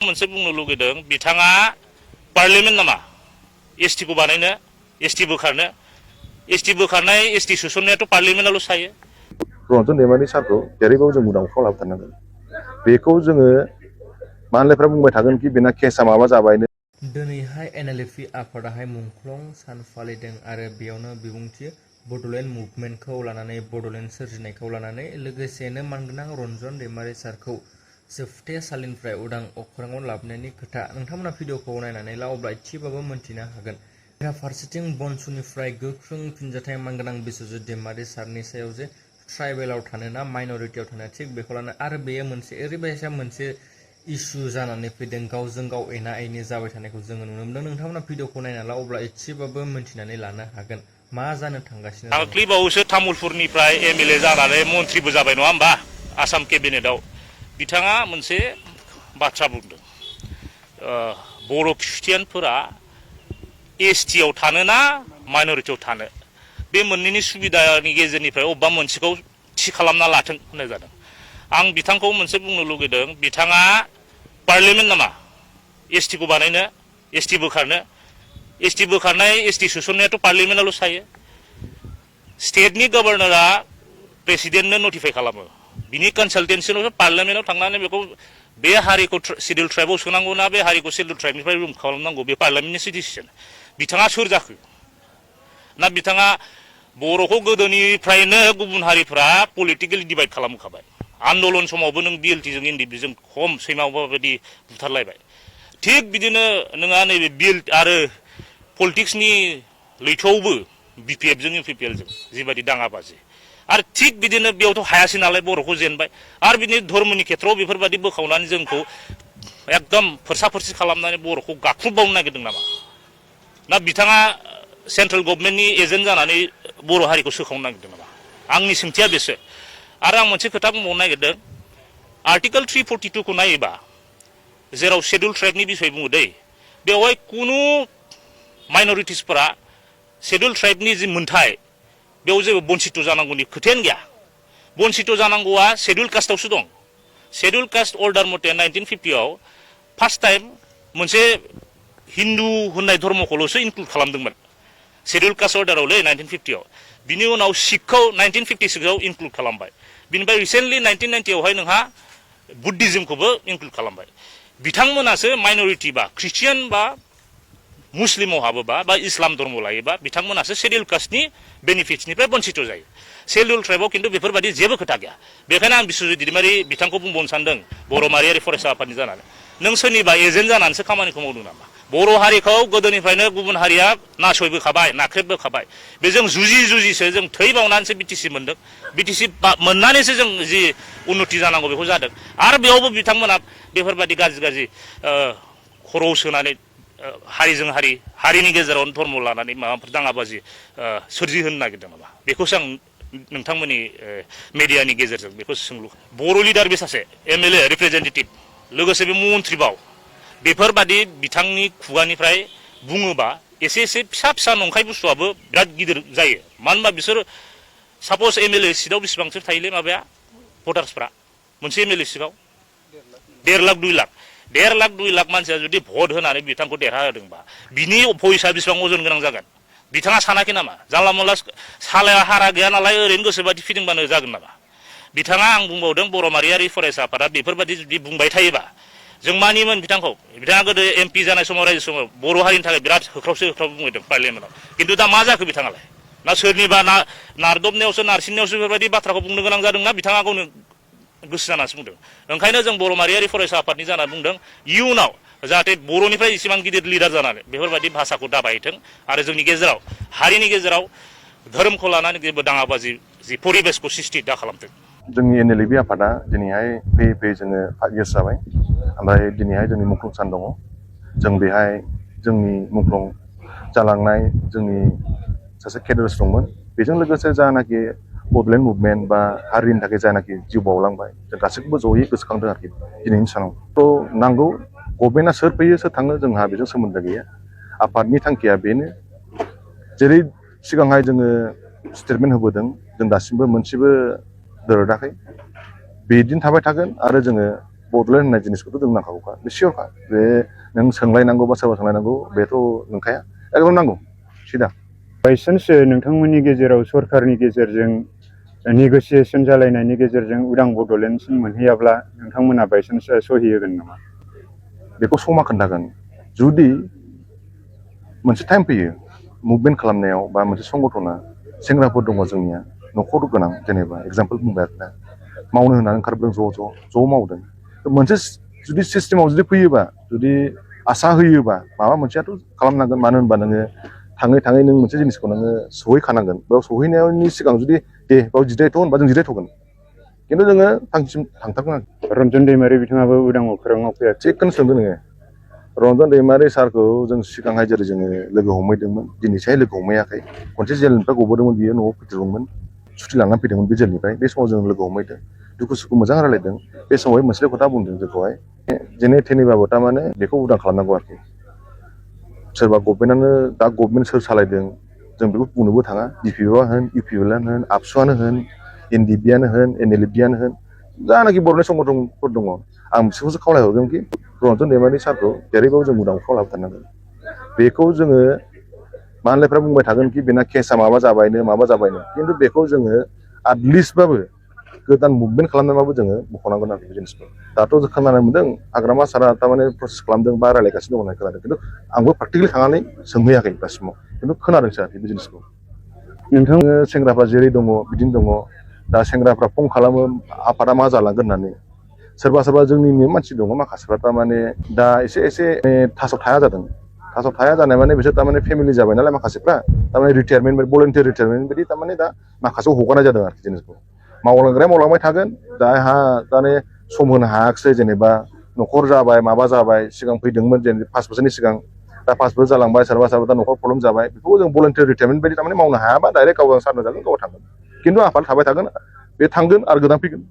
मोनसे बुंनो लुगैदों बिथाङा पार्लियामेन्ट नामा एसटि खौ बानायनो एसटि बोखारनाय एसटि सोसननायाथ' पार्लियामेन्टआवल' सायो रन्जन दैमारि सारखौ जेरैबाबो जों मुदांखौ लाबोथारनांगोन बेखौ जोङो मानसिफ्रा बुंबाय थागोन कि बेना केसा माबा जाबायनो दिनैहाय NLFB आफादाहाय मुंख्लं सान फालिदों आरो बेयावनो बिबुंथि बड'लेण्ड मुभमेन्टखौ लानानै बड'लेण्ड सोरजिनायखौ लानानै लोगोसेनो मानगोनां रन्जन दैमारि सारखौ जोबथेसालिनिफ्राय उदां अख्राङाव लाबोनायनि खोथा नोंथांमोना भिडिअखौ नायनानै ला अब्ला एसेबाबो मोन्थिनो हागोन। फारसेथिं बनसुनिफ्राय गोख्रों फिनजाथाय मानगोनां बिस्वजित दैमारी सारनि सायाव जे ट्राइबेलाव थानो ना माइन'रिटियाव थानो थिग बेखौ लानानै आरो बेयो मोनसे ओरैबायसा मोनसे इस्यु जानानै फैदों गावजों गाव एना एनि जाबाय थानायखौ जोङो नुनो मोनदों। नोंथांमोना भिडिअखौ नायना ला अब्ला एसेबाबो मोन्थिनानै लानो हागोन मा जानो थांगासिनो दङ। दाख्लैबावैसो तामुलपुरनिफ्राय MLA जानानै मन्त्रिबो जाबाय नङा होमबा आसाम केबिनेटआव बिथाङा मोनसे बाथ्रा बुंदों बर' ख्रिस्टियानफोरा एसटिआव थानो ना माइन'रिटियाव थानो बे मोननैनि सुबिदानि गेजेरनिफ्राय अबेबा मोनसेखौ थि खालामना लाथों होननाय जादों। आं बिथांखौ मोनसे बुंनो लुगैदों बिथाङा पार्लियामेन्ट नामा एसटि खौ बानायनो एसटि बोखारनाय एसटि सोसननायाथ' पार्लियामेन्टआवल' सायो स्टेटनि गभर्नरा प्रेसिडेन्टनो नटिफाइ खालामो बिनि कनसालटेन्सिनावसो पार्लियामेन्टआव थांनानै बेखौ बे हारिखौ सिडिउल ट्राइबआव सोनांगौ ना बे हारिखौ सिडिउल ट्राइबनिफ्राय रिमुभ खालामनांगौ बे पार्लियामेन्टनि डिसिसन बिथाङा सोर जाखो ना बिथाङा बर'खौ गोदोनिफ्रायनो गुबुन हारिफ्रा पलिटिकेलि डिभाइड खालामखाबाय आन्दलन समावबो नों बिएलटिजों एनडिएफबिजों खम सैमावबा बायदि बुथारलायबाय थिग बिदिनो नोंहा नैबे बिएल आरो पलिटिक्सनि लैथोआवबो बिपिएफजों इउपिपिएलजों जिबायदि दाङाबाजि आरो थिग बिदिनो बेयावथ' हायासै नालाय बर'खौ जेनबाय आरो बिदिनो धर्मनि खेथ्रआव बेफोरबायदि बोखावनानै जोंखौ एकदम फोरसा खालामनानै बर'खौ गाख्रुबबावनो नागिरदों नामा ना बिथाङा सेन्ट्रेल गभर्नमेन्टनि एजेन्ट जानानै बर' हारिखौ सोखावनो नागिरदों नामा आंनि सोंथिया बेसो आरो आं मोनसे खोथा बुंबावनो नागिरदों आर्टिकेल 342 खौ नायोबा जेराव शेड्युल ट्राइबनि बिसय बुङो दै बेवहाय कुनु माइन'रिटिसफोरा शेड्युल ट्राइबनि जि मोन्थाय बेयाव जेबो बन्सित जानांगौनि खोथायानो गैया बन्सित जानांगौआ शेड्युल कास्टआवसो दं शेड्युल कास्ट अर्डार मथे 1950 आव फार्स्ट टाइम मोनसे हिन्दु होननाय धर्मखौल'सो इनक्लुड खालामदोंमोन शेड्युल कास्ट अर्डारावलै 1950 आव बिनि उनाव सिखखौ 1956 आव इनक्लुड खालामबाय बिनिफ्राय रिसेन्टलि 1990 आवहाय नोंहा बुद्धिज्मखौबो इनक्लुड खालामबाय बिथांमोनासो माइन'रिटि बा ख्रिस्टियान बा मुस्लिमाव हाबोबा बा इस्लाम धर्म लायोबा बिथांमोनासो शेड्युल कास्टनि बेनिफिट्सनिफ्राय बन्सित जायो शेड्युल ट्राइबआव खिन्थु बेफोरबायदि जेबो खोथा गैया बेखायनो आं बिस्वजित दैमारी बिथांखौ बुंबावनो सानदों बर' माहारियारि फरायसा आफादनि जानानै नों सोरनिबा एजेन्ट जानानैसो खामानिखौ मावदों नामा बर' हारिखौ गोदोनिफ्रायनो गुबुन हारिया नासयबोखाबाय नाख्रेबबोखाबाय बेजों जुजिसो जों थै बावनानैसो बिटिसि मोनदों बिटिसि मोननानैसो जों जि उन्नति जानांगौ बेखौ जादों आरो बेयावबो बिथांमोना बेफोरबायदि गाज्रि खर'आव सोनानै हारिजों हारिनि गेजेरावनो धर्म लानानै माबाफोर दाङाबाजि सोरजिहोनो नागिरदों नामा बेखौसो आं नोंथांमोननि मेडियानि गेजेरजों बेखौ सोंलु बर' लिडार बे सासे MLA रिप्रेजेन्टेटिभ लोगोसे बे मन्थ्रिबाव बेफोरबादि बिथांनि खुगानिफ्राय बुङोबा एसे फिसा नंखाय बुस्थुआबो बिराद गिदिर जायो मानो होनबा बिसोर सापज MLA सिटआव बेसेबांसो थायोलै माबाया भटार्सफ्रा मोनसे MLA सिटआव 1.5 लाख 2 लाख मानसिया जुदि भट होनानै बिथांखौ देरहा होदोंबा बिनि भइसआ बेसेबां अजन गोनां जागोन बिथाङा सानाखै नामा जानला मोनला सालाया हारा गैया नालाय ओरैनो गोसोबादि फिदिंबानो जागोन नामा बिथाङा आं बुंबावदों बर' माहारियारि फरायसा आफादा बेफोरबायदि जुदि बुंबाय थायोबा जों मानियोमोन बिथाङा गोदो MP जानाय समाव रायजो समाव बर' हारिनि थाखाय बिराद होख्राव बुंदों पार्लियामेन्टआव खिन्थु दा मा जाखो बिथाङालाय ना सोरनिबा नारदबनायावसो नारसिननायावसो बेफोरबायदि बाथ्राखौ बुंनो गोनां जादोंना बिथाङा गावनो गोसो जानासो बुंदों ओंखायनो जों बर' माहारियारि फरायसा आफादनि जाना बुंदों इयुनाव जाहाथे बर'निफ्राय इसेबां गिदिर लिडार जानानै बेफोरबायदि भाषाखौ दाबायथों आरो जोंनि गेजेराव हारिनि गेजेराव धोरोमखौ लानानै जेबो दाङाबाजि जि परिबेसखौ सृष्टि दा खालामथों जोंनि NLFB आफादा दिनैहाय फैयै जोङो 5 इयार्स जाबाय ओमफ्राय दिनैहाय जोंनि मुंख्लं सान दङ जों बेहाय जोंनि मुंख्लं जालांनाय जोंनि सासे केडार्स दंमोन बेजों लोगोसे जानाखि बड'लेण्ड मुभमेन्ट बा हारिनि थाखाय जानाखि जिउ बावलांबाय जों गासैखौबो जयै गोसोखांदों आरोखि दिनैनि सानाव थ' नांगौ गभर्नमेन्टआ सोर फैयो सोर थाङो जोंहा बेजों सोमोन्दो गैया आफादनि थांखिया बेनो जेरै सिगांहाय जोङो स्टेटमेन्ट होबोदों जों दासिमबो मोनसेबो दोरदाखै बिदिनो थाबाय थागोन आरो जोङो बड'लेण्ड होननाय जिनिसखौथ' जों नांखागौखा बे सियरखा बे नों सोंलायनांगौ बा सोरबा सोंलायनांगौ बेथ' नंखाया एकदम नांगौ सिदा बायसान्स नोंथांमोननि गेजेराव सरकारनि गेजेरजों नेगसियेसन जालायनायनि गेजेरजों उदां बड'लेण्डसिम मोनहैयाब्ला नोंथांमोना बायसान्स सहि होगोन नामा? बेखौ समा खोन्थागोन जुदि मोनसे टाइम फैयो मुभमेन्ट खालामनायाव बा मोनसे संगठना सेंग्राफोर दङ जोंनिया न'खर गोनां जेनेबा एग्जाम्पल बुंबाय आरोना मावनो होननानै ओंखारबोदों ज' मावदों मोनसे जुदि सिस्टेमाव जुदि फैयोबा जुदि आसा होयोबा माबा मोनसेयाथ' खालामनांगोन मानो होनबा नोङो थाङै नों मोनसे जिनिसखौ नोङो सहैखानांगोन बेयाव सहैनायनि सिगां जुदि दे बेयाव जिरायथ' होनबा जों जिरायथ'गोन खिन्थु जोङो थांखिसिम थांथारगोन रन्जन दैमारि बिथाङाबो उदां अख्राङाव फैयाखै थिगखौनो सोंदों नोङो रन्जन दैमारि सारखौ जों सिगांहाय जेरै जोङो लोगो हमहैदोंमोन दिनैसाय लोगो हमहैयाखै खनसे जेलनिफ्राय गबोदोंमोन बियो न'आव फैदोंमोन सुथि लानानै फैदोंमोन बे जेलनिफ्राय बे समाव जों लोगो हमहैदों दुखु सुखु मोजां रायलायदों बे समावहाय मोनसे खोथा बुंदों जोंखौहाय जेने थेनेबाबो थारमाने बेखौ उदां खालामनांगौ आरोखि सोरबा गभर्नमेन्टआनो दा गभर्नमेन्ट सोर सालायदों जों बेखौ बुंनोबो थाङा डिपिअ होन इउपिअआनो होन आबसुआनो होन एनडिबिआनो होन एनएलएफबिआनो होन जानाखि बर'नि संगठनफोर दङ आं बिसोरखौसो खावलायहरगोन कि रन्जन दैमारि सारखौ जेरैबाबो जों उदां अख्राङाव लाबोथारनांगोन बेखौ जोङो मालायफ्रा बुंबाय थागोन कि बेना केसा माबा जाबायनो खिन्थु बेखौ जोङो आटलिस्टबाबो गोदान मुभमेन्ट खालामनानैबाबो जोङो बख'नांगोन आरो बे जिनिसखौ दाथ' जों खोनानो मोनदों हाग्रामा सारा थारमाने प्रसेस खालामदों बा रायलायगासिनो दं होननाय खोनादों खिन्थु आंबो प्रेक्टिकेलि थांनानै सोंहैयाखै दासिमाव खिन्थु खोनादोंसो आरोखि बे जिनिसखौ नोंथाङा सेंग्राफ्रा जेरै दङ बिदिनो दङ दा सेंग्राफ्रा फन खालामो आफादा मा जालांगोन होननानै सोरबा जोंनिनो मानसि दङ माखासेफ्रा थारमाने दा एसे थासआव थाया जादों थासआव थाया जानाय माने बिसोर थारमाने फेमिलि जाबाय नालाय माखासेफ्रा थारमाने रिटायारमेन्ट भलन्टियार रिटायारमेन्ट बायदि थारमाने दा माखासेयाव हगारनाय जादों आरोखि जिनिसखौ मावलांग्राया मावलांबाय थागोन दा हा दाने सम होनो हायाखिसै जेनेबा न'खर जाबाय माबा जाबाय सिगां फैदोंमोन जेनेबा 5 बोसोरनि सिगां दा 5 बोसोर जालांबाय सोरबा दा न'खर प्रब्लेम जाबाय बेखौ जों भलन्टियार रिटायारमेन्ट बायदि थारमाने मावनो हायाबा डाइरेक्ट गाव सारनो जागोन गाव थांगोन खिन्थु आफाद थाबाय थागोन बे थांगोन आरो गोदान फैगोन